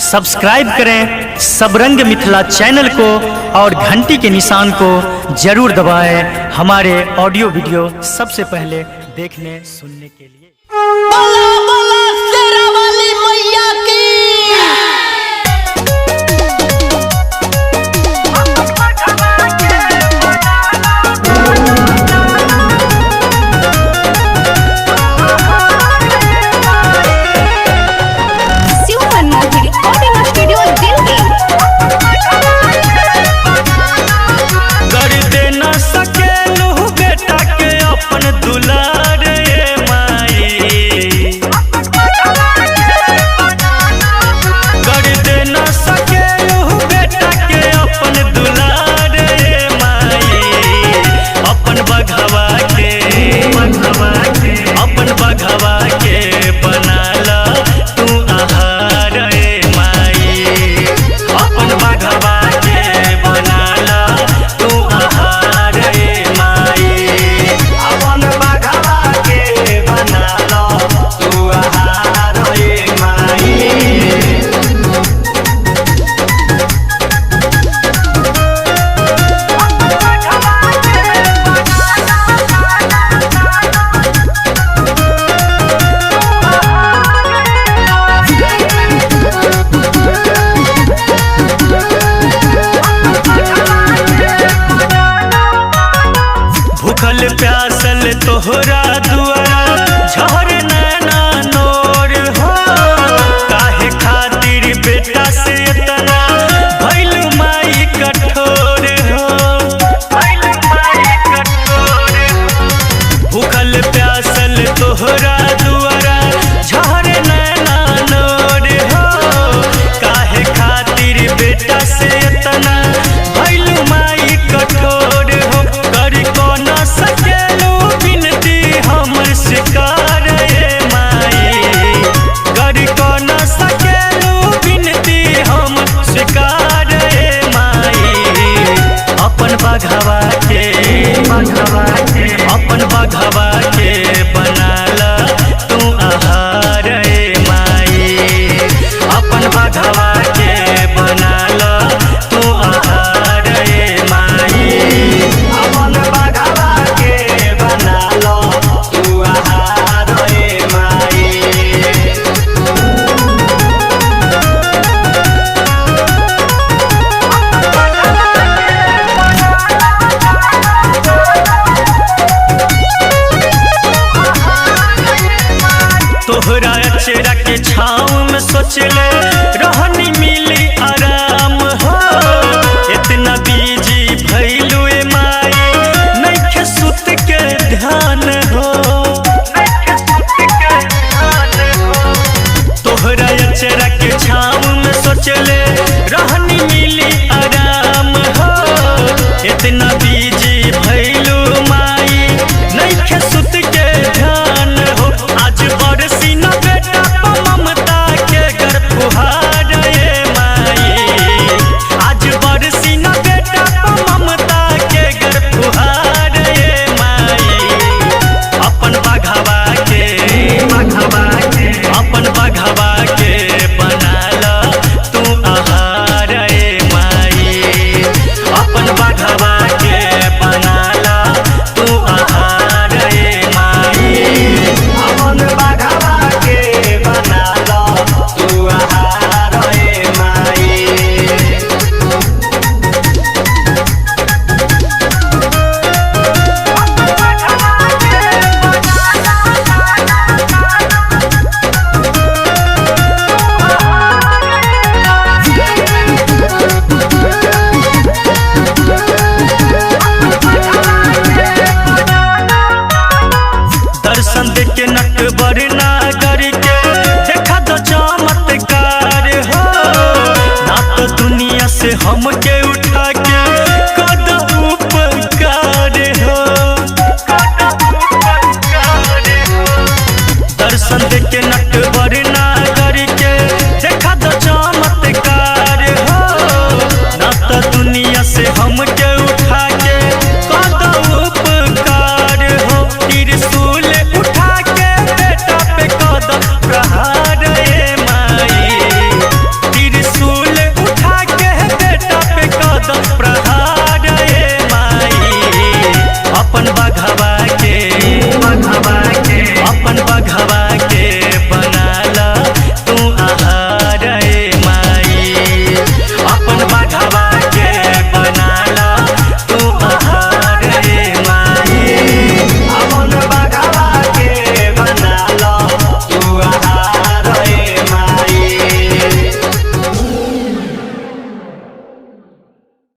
Subscribe करें Sabrang Mithila channel को और घंटी के निशान को जरूर दबाएं हमारे ऑडियो वीडियो सबसे पहले देखने सुनने के लिए। बोला बोला शेरा वाली मैया की। Shiv Manmohan recording studio Delhi. कर दे ना सकेलू बेटा के अपन दुलार ए माई। कर दे ना सकेलू बेटा के अपन दुलार ए माई। अपन बघवा के, अपन बघवा के बनाला तू आहार ए माई। अपन बघवा के बनाला तू आहार ए माई। अपन बघवा के बनालो तू आहार रे माई। भूखल प्यासल तोहरा दुआरा झर नैना नोर हो। काहे खातिर बेटा से इतना भइल माई कठोर हो। भइल माई कठोर हो। भूखल प्यासल तोहरा दुआरा झर नैना नोर हो। काहे खातिर बेटा से इतना भइल माई कठोर हो। कर को न सकेलू बिनती हमर शिकार ए माई। कर को न सकेलू बिनती हम शिकार ए माई। अपन बघवा के, अपन बघवा के बनाला तू आहार ए माई। अपन बघवा के बनाला तू आहार ए माई। अपन बघवा के बनालो तू आहार रे माई। तोहरा अचरा के छाँव में सोचले रहनी मिली आराम हो। इतना बीजी भइलू ए माई नइखे सुत के ध्यान हो। नइखे सुत के ध्यान हो। तोहरा अचरा के छाँव में सोचले